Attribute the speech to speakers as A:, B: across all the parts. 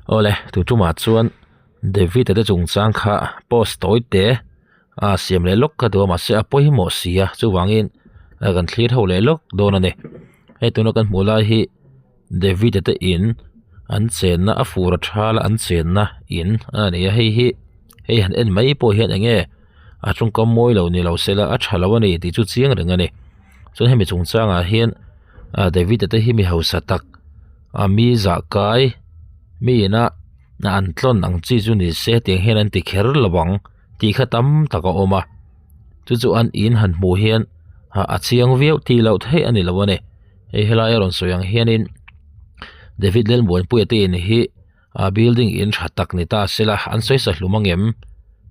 A: Awle tu tumah chuan David a te chungchang kha post tawi te a siam leh lawk ka duh a mahse a pawimawh si a chuvangin kan thlir ho leh lawk dawn a ni hei tuna kan hmuh lai hi David a te in an chenna a fur a thala an chenna in a ni a hei hi hei han en mai pawh hian eng nge a tawngkam mawi lo ni lo sela a tha lo a ni tih chu chiang reng a ni chuan hemi chungchangah hian ah David a te hi mi hausa tak a mi zah kai mi ina an tlawn ang chi chu ni se tiang hian an ti kher lo ang tih kha tam tak a awm a chu chu an in han hmuh hian ah a chiang viau tih loh theih a ni lo a ni hei helai a rawn sawi ang hianin David Lalmuanpuia te in hi a building in tha tak ni ta sela an sawi sa hlum ang em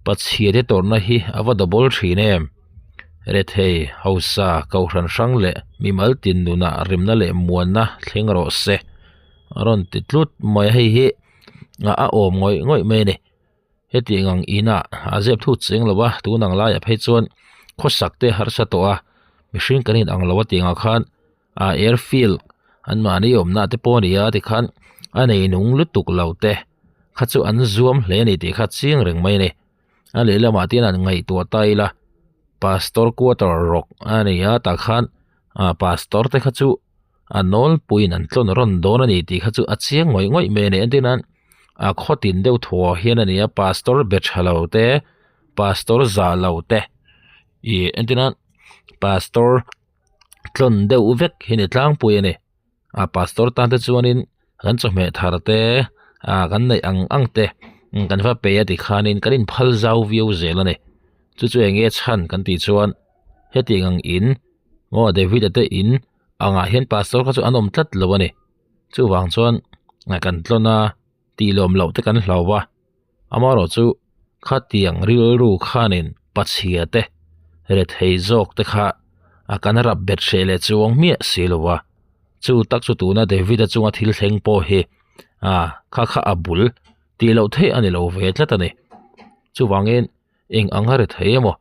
A: pachhia te tawrhna hi a va double thin em rethei hausa kohhran hrang leh mimal tin nunah remna leh muanna thleng rawh se a rawn ti tlut mai a hei hi a awm ngawih ngawih mai a ni hetiang ang inah a zep thut cheng lo a tun ang laiah phei chuan khawsak te harsa tawh a mihring kan inang lo a tiangah khan a airfield an mahni awmna te pawh a ni a tikhan a nei nung lutuk lo te kha chu an zuam hle a ni tih kha chiang reng mai a ni a lehlamah te hian an ngaihtuah ta ila pastor quarter rawk a ni a tah khan ah pastor te kha chu a nawlpuiin an tlawn rawn dawn a ni tih kha chu a chiang ngawih ngawih mai a ni entir nan a khaw tin deuh thuah hian a ni a pastor be tha lo te pastor zah lo te ih entir nan pastor. tlawn deuh vek hi ni tlangpui a ni a pastor tan te chuanin kan chawhmeh thar te ah kan neih ang ang te kan va pe a tikhanin kan inphal zau viau zel a ni chu chu eng nge chhan kan tih chuan hetiang ang in maw David a te in angah hian pastor kha chu an awm tlat lo a ni chuvang chuan kan tlawn a tih lawm loh te kan hlau a. Amaherawhchu khatiang rilru khanin pachhia te rethei zawk te kha a kan rap bet hreh leh chuang hmiah si lo a, chu tak chu tuna David-a chunga thil thleng pawh hi a kha kha a bul tih loh theih a ni lo ve tlat a ni. Chuvangin eng anga rethei emaw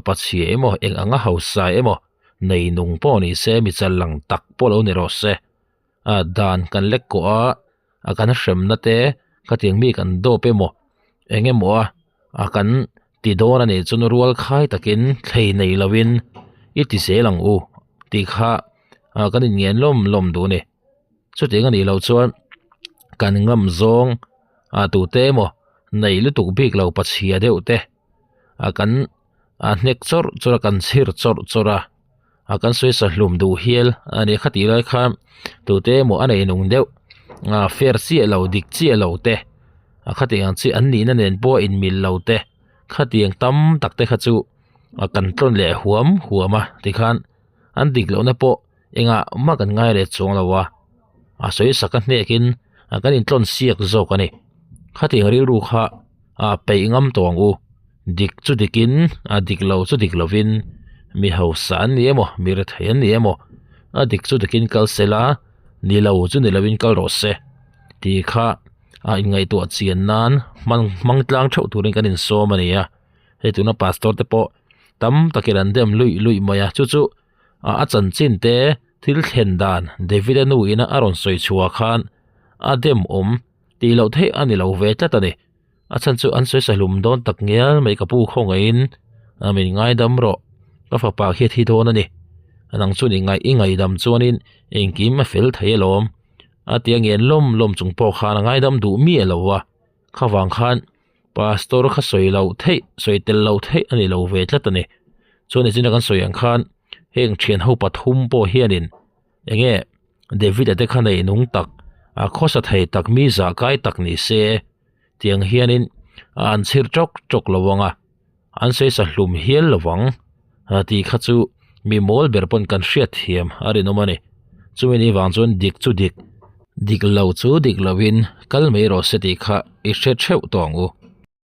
A: pachhia emaw eng anga hausa emaw nei nung pawh ni se mi chal lang tak pawh lo ni rawh se a dan kan lek kawh a. a kan hremna te khatiang mi kan dawp emaw eng emaw a a kan ti dawn a nih chuan rual khai takin thlei nei lovin i ti zel ang u tih kha ah kan inngen lawm lawm duh a ni chutiang a nih loh chuan kan ngam zawng ah tute emaw nei lutuk bik lo pachhia deuh te ah kan a hnek chawrh chawrh a kan chhir chawrh chawrh a. a kan sawi sa hlum duh hial a ni khatih lai khan tute emaw a nei nung deuh ah fair chiah lo dik chiah lo te a khatiang ang chi an nihna nen pawh a inmil lo te khatiang tam tak te kha chu a kan tlawn leh huam huam a tikhan an dik lohna pawh engah mah kan ngai leh chuang lo a a sawi sak a hnekin a kan intlawn siak zawk a ni khatiang rilru kha a peih ngam tawh ang u. Dik chu dikin a dik lo chu dik lovin mi hausa an ni emaw mi rethei an ni emaw a dik chu dikin kal se la ni lo chu ni lovin kal rawh se tih kha a inngaihtuah chian nan hmang hmang tlang theuh turin kan insawm a ni a hei tuna pastor te pawh tam takin an dem luih luih mai a chu chu a chanchin te thil thlen dan David a nu ina a rawn sawi chhuah khan a dem awm tih loh theih a ni lo ve tlat a ni. A chhan chu an sawi sahlum dawn tak ngial mai ka pu khawngaihin a min ngaidam rawh ka fapa khi a thi dawn a ni nang chuan i ngaih i ngaidam chuanin engkim a fel thei alawm a ti a ngen lawm lawm chung pawh khan a ngaidam duh miah lo a khavang khan pastor kha sawi loh theih sawi tel loh theih a ni lo ve tlat a ni chuan nichin a kan sawi ang khan heng thian ho pathum pawh hianin eng nge David-a te kha nei nung tak a khawsa thei tak mi zah kai tak ni se tiang hianin a an chhir tawk tawk lo ang a an sawi sa hlum hial lo vang tih kha chu mi mawl ber pawn kan hriat thiam a rinawm a ni chumi ni vang chuan dik chu dik dik lo chu dik lovin kal mai rawh se tih kha i hre theuh tawh ang u.